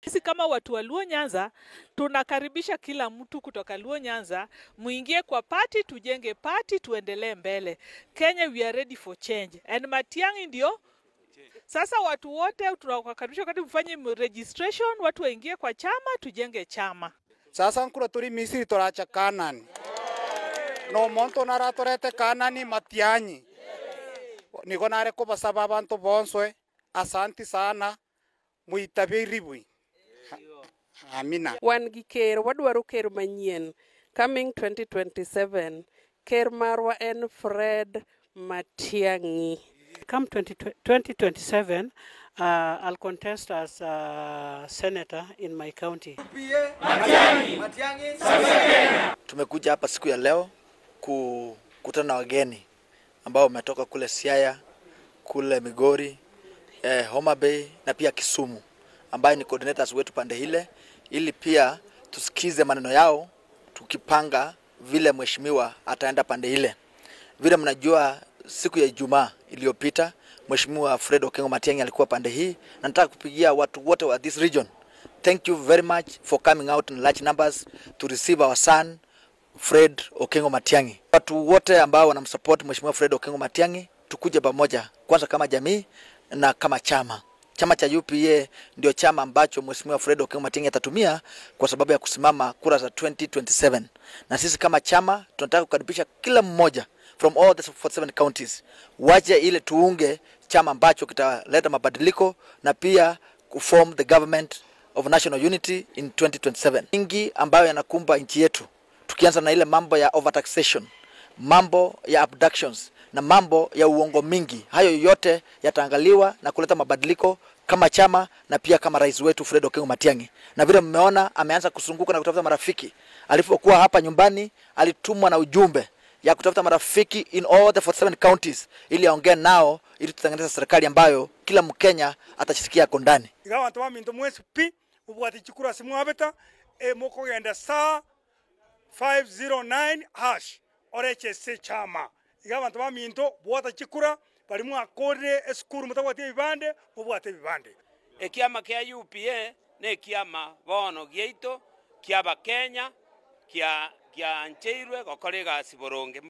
Sisi kama watu wa Luo Nyanza tunakaribisha kila mtu kutoka Luo Nyanza, muingie kwa party, tujenge party, tuendelee mbele. Kenya, we are ready for change. And Matiang'i ndio sasa watu wote tunawakaribisha wakati mfanye registration, watu waingie kwa chama, tujenge chama. Sasa nkura turi Misri toracha Kanani. No monto naratorete Kanani Matiang'i. Niko nare kubasaba abantu bonswe. Asanti sana muitabiribwi. Amina. Wan gi ker, wadwaro ker manyien. Coming 2027, ker marwa en Fred Matiang'i. Come 2027, I'll contest as a senator in my county. Tumekuja hapa siku ya leo kukutana na wageni ambao wametoka kule Siaya, kule Migori, Homa Bay na pia Kisumu, ambaye ni coordinators wetu pande ile, ili pia tusikize maneno yao tukipanga vile mheshimiwa ataenda pande ile. Vile mnajua siku ya Ijumaa iliyopita Mheshimiwa Fred Okengo Matiang'i alikuwa pande hii, na nataka kupigia watu wote wa this region, thank you very much for coming out in large numbers to receive our son Fred Okengo Matiang'i. Watu wote ambao wanamsupport Mheshimiwa Fred Okengo Matiang'i, tukuje pamoja kwanza kama jamii na kama chama. Chama cha UPA ndio chama ambacho Mheshimiwa Fred Okengo Matiang'i atatumia kwa sababu ya kusimama kura za 2027. Na sisi kama chama tunataka kukaribisha kila mmoja from all the 47 counties waje ile tuunge chama ambacho kitaleta mabadiliko na pia kuform the government of national unity in 2027. Mingi ambayo yanakumba nchi yetu, tukianza na ile mambo ya overtaxation, mambo ya abductions na mambo ya uongo mingi, hayo yote yataangaliwa na kuleta mabadiliko kama chama na pia kama rais wetu Fred Okengo Matiang'i. Na vile mmeona ameanza kuzunguka na kutafuta marafiki. Alipokuwa hapa nyumbani alitumwa na ujumbe ya kutafuta marafiki in all the 47 counties ili aongee nao ili tutengeneze serikali ambayo kila Mkenya atashirikia ako ndani. Iga bantu baminto mwesi pi ubwati chikura simwabeta mukogenda saa 509 hash oreche se chama. Iga bantu baminto bwata chikura bali mwakorire esukuru mutabwate ebibande mubwate ebibande. Ekiama kia UPA ne kiama bono gieito kia Bakenya kia kia ncheirwe gokora egasi boronge.